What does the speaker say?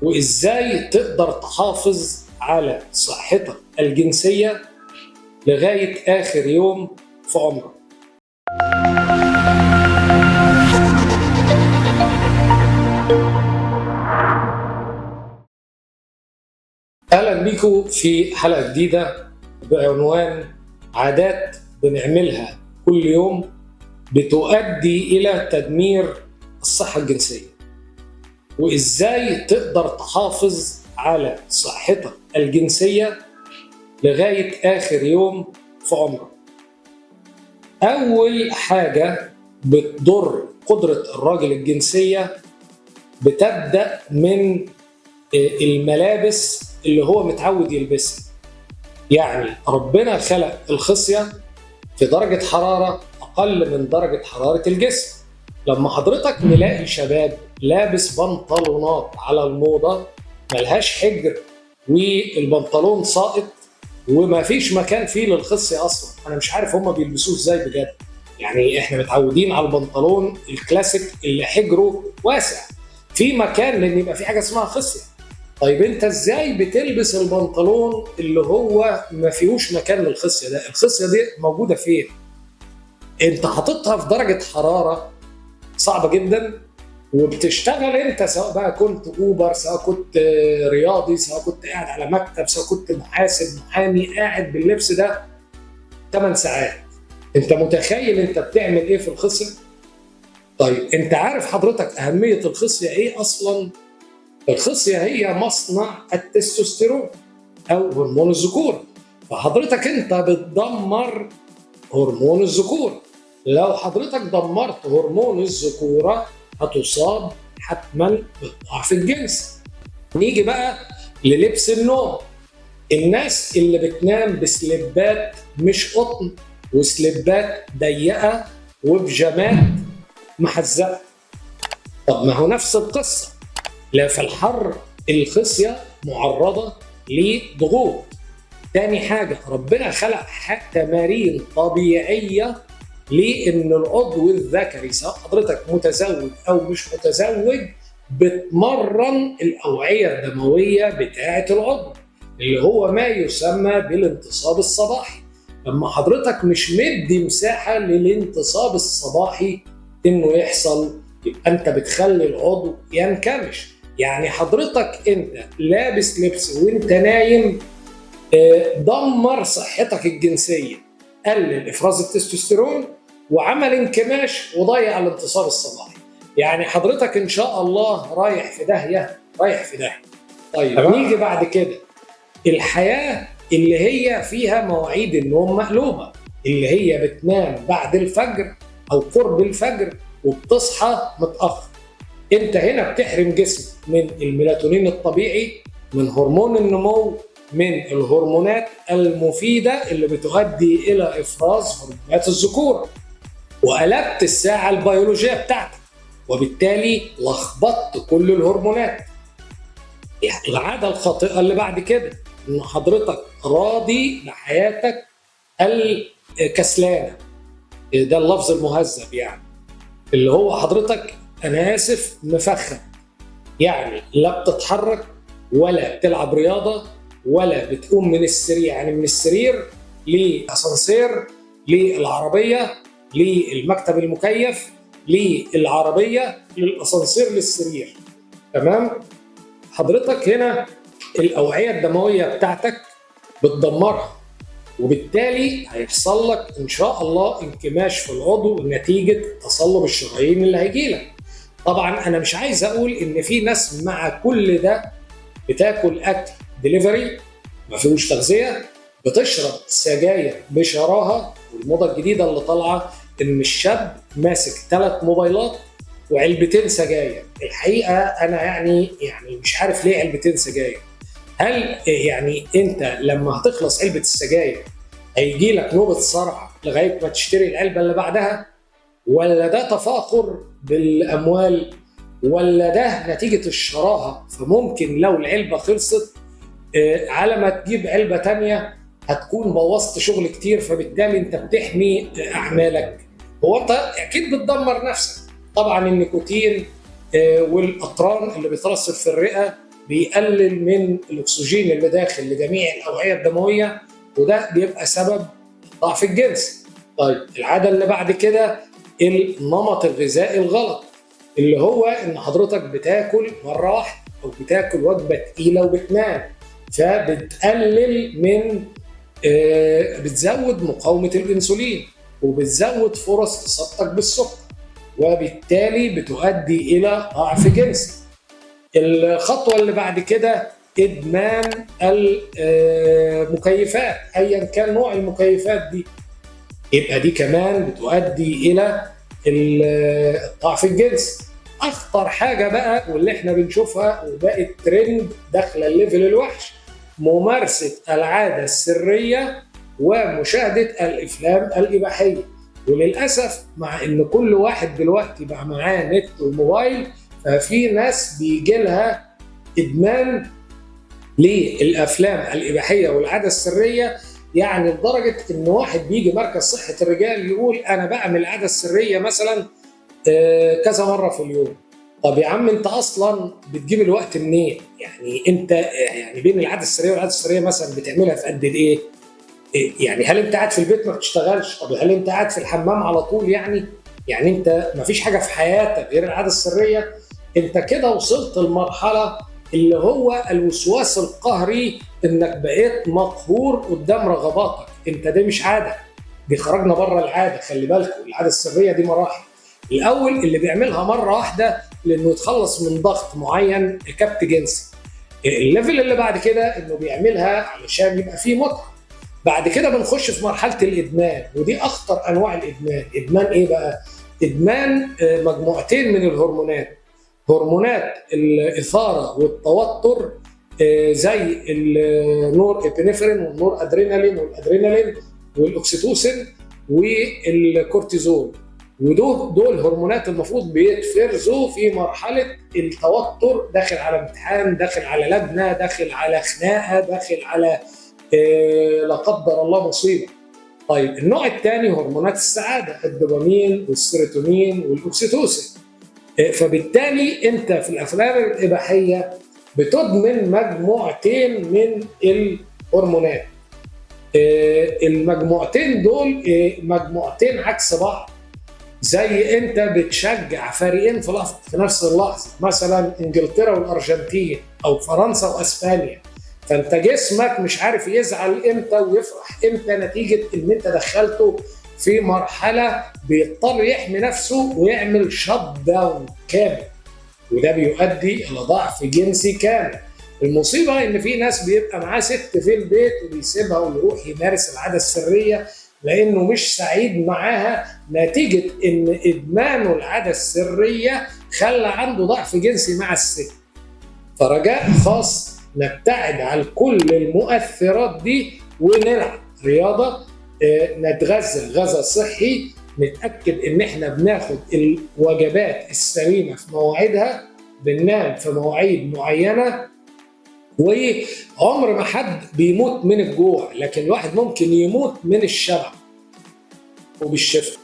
وازاي تقدر تحافظ على صحتك الجنسية لغاية آخر يوم في عمرك. أهلا بيكم في حلقة جديدة بعنوان عادات بنعملها كل يوم بتؤدي إلى تدمير الصحة الجنسية، وإزاي تقدر تحافظ على صحتك الجنسية لغاية آخر يوم في عمرك. أول حاجة بتضر قدرة الراجل الجنسية بتبدأ من الملابس اللي هو متعود يلبسها. يعني ربنا خلق الخصية في درجة حرارة أقل من درجة حرارة الجسم. لما حضرتك نلاقي شباب لابس بنطلونات على الموضة ملهاش حجر والبنطلون ساقط وما فيش مكان فيه للخصية أصلا، أنا مش عارف هما بيلبسوه إزاي بجد. يعني إحنا متعودين على البنطلون الكلاسيك اللي حجره واسع في مكان، لأن يبقى في حاجة اسمها خصية. طيب انت ازاي بتلبس البنطلون اللي هو ما فيهوش مكان للخصيه ده؟ الخصيه دي موجودة فين؟ انت حاططها في درجه حرارة صعبة جدا، وبتشتغل انت سواء بقى كنت اوبر، سواء كنت رياضي، سواء كنت قاعد على مكتب، سواء كنت محاسب، محامي، قاعد باللبس ده 8 ساعات. انت متخيل انت بتعمل ايه في الخصيه؟ طيب انت عارف حضرتك اهمية الخصيه ايه اصلا؟ الخصية هي مصنع التستوستيرون أو هرمون الذكور، فحضرتك أنت بتدمر هرمون الذكور. لو حضرتك دمرت هرمون الذكورة هتصاب حتما بالضعف الجنسي. نيجي بقى للبس النوم. الناس اللي بتنام بسلبات مش قطن وسلبات ضيقة وبجامات محزقة، طب ما هو نفس القصة. لا في الحر الخصية معرضة لضغوط. تاني حاجة، ربنا خلق تمارين طبيعية لأن العضو الذكري سواء حضرتك متزوج أو مش متزوج بتمرن الأوعية الدموية بتاعة العضو اللي هو ما يسمى بالانتصاب الصباحي. لما حضرتك مش مدي مساحة للانتصاب الصباحي إنه يحصل، يبقى أنت بتخلي العضو ينكمش. يعني حضرتك انت لابس لبس وانت نايم دمر صحتك الجنسية، قلل افراز التستوستيرون وعمل انكماش وضيع الانتصاب الصباحي. يعني حضرتك ان شاء الله رايح في داهية، رايح في داهية. طيب نيجي بعد كده الحياة اللي هي فيها مواعيد النوم مقلوبة، اللي هي بتنام بعد الفجر او قرب الفجر وبتصحى متأخر. انت هنا بتحرم جسمك من الميلاتونين الطبيعي، من هرمون النمو، من الهرمونات المفيدة اللي بتؤدي إلى إفراز هرمونات الذكورة، وقلبت الساعة البيولوجية بتاعتك وبالتالي لخبطت كل الهرمونات. العادة الخاطئة اللي بعد كده إن حضرتك راضي بحياتك الكسلانة، ده اللفظ المهذب يعني، اللي هو حضرتك أنا آسف مفخم، يعني لا بتتحرك ولا بتلعب رياضة ولا بتقوم من السرير، يعني من السرير لأسانسير للعربية للمكتب المكيف للعربية للأسانسير للسرير. تمام؟ حضرتك هنا الأوعية الدموية بتاعتك بتدمرها، وبالتالي هيحصل لك إن شاء الله انكماش في العضو نتيجة تصلب الشرايين اللي هيجيلك. طبعا انا مش عايز اقول ان في ناس مع كل ده بتاكل اكل دليفري ما فيهوش تغذية، بتشرب سجاير بشراهه، والموضه الجديدة اللي طالعه ان الشاب ماسك 3 موبايلات وعلبتين سجاير. الحقيقة انا يعني مش عارف ليه علبتين سجاير. هل يعني انت لما هتخلص علبة السجاير هيجي لك نوبه صرع لغاية ما تشتري العلبة اللي بعدها؟ ولا ده تفاخر بالأموال؟ ولا ده نتيجة الشراهة؟ فممكن لو العلبة خلصت على ما تجيب علبة تانية هتكون بوظت شغل كتير، فبالتالي انت بتحمي أعمالك. هو انت أكيد بتدمر نفسك. طبعا النيكوتين والأطران اللي بيترسب في الرئة بيقلل من الاكسجين اللي داخل لجميع الاوعية الدمويه، وده بيبقى سبب ضعف الجنس. طيب العادة اللي بعد كده النمط الغذائي الغلط، اللي هو ان حضرتك بتاكل مرة واحدة او بتاكل وجبة تقيلة وبتنام، فبتقلل من بتزود مقاومة الانسولين وبتزود فرص اصابتك بالسكر، وبالتالي بتؤدي الى ضعف جنسي. الخطوة اللي بعد كده ادمان المكيفات، ايا كان نوع المكيفات دي، يبقى دي كمان بتؤدي الى الضعف الجنسي. اخطر حاجة بقى واللي احنا بنشوفها وبقت ترند داخله ال level الوحش، ممارسة العادة السرية ومشاهدة الافلام الاباحية. وللاسف مع ان كل واحد دلوقتي بقى معاه نت وموبايل، ففي ناس بيجي لها ادمان للافلام الاباحية والعادة السرية، يعني لدرجة ان واحد بيجي مركز صحة الرجال يقول انا بعمل العادة السرية مثلا كذا مرة في اليوم. طب يا عم انت اصلا بتجيب الوقت منين؟ يعني انت يعني بين العادة السرية والعادة السرية مثلا بتعملها في قد ايه؟ يعني هل انت قاعد في البيت ما بتشتغلش؟ طب هل انت قاعد في الحمام على طول؟ يعني انت ما فيش حاجة في حياتك غير العادة السرية؟ انت كده وصلت لمرحلة اللي هو الوسواس القهري، انك بقيت مقهور قدام رغباتك. انت دي مش عادة، دي خرجنا بره العادة. خلي بالكم العادة السرية دي مراحل. الاول اللي بيعملها مرة واحدة لانه يتخلص من ضغط معين، كبت جنسي. ال level اللي بعد كده انه بيعملها علشان يبقى فيه متعه. بعد كده بنخش في مرحلة الادمان، ودي اخطر انواع الادمان. ادمان ايه بقى؟ ادمان مجموعتين من الهرمونات، هرمونات الاثارة والتوتر زي ال norepinephrine والنور ادرينالين والادرينالين والاكسيتوسين والكورتيزول، ودول هرمونات المفروض بيتفرزوا في مرحلة التوتر، داخل على امتحان، داخل على لجنة، داخل على خناقه، داخل على لا قدر الله مصيبة. طيب النوع الثاني هرمونات السعادة، الدوبامين والسيروتونين والاكسيتوسين. فبالتالي انت في الافلام الاباحية بتدمن مجموعتين من الهرمونات. المجموعتين دول مجموعتين عكس بعض، زي انت بتشجع فريقين في نفس اللحظة، مثلا انجلترا والارجنتين او فرنسا واسبانيا، فانت جسمك مش عارف يزعل امتى ويفرح امتى، نتيجة ان انت دخلته في مرحلة بيضطر يحمي نفسه ويعمل shut down كامل، وده بيؤدي الى ضعف جنسي كامل. المصيبة ان في ناس بيبقى معاه ست في البيت وبيسيبها ويروح يمارس العادة السرية لانه مش سعيد معاها، نتيجة ان ادمانه العادة السرية خلى عنده ضعف جنسي مع الست. فرجاء خاص نبتعد عن كل المؤثرات دي ونلعب رياضة، نتغذى غذاء صحي، نتاكد ان احنا بناخد الوجبات السليمة في مواعيدها، بننام في مواعيد معينة. وعمر ما حد بيموت من الجوع، لكن الواحد ممكن يموت من الشبع. وبالشفا.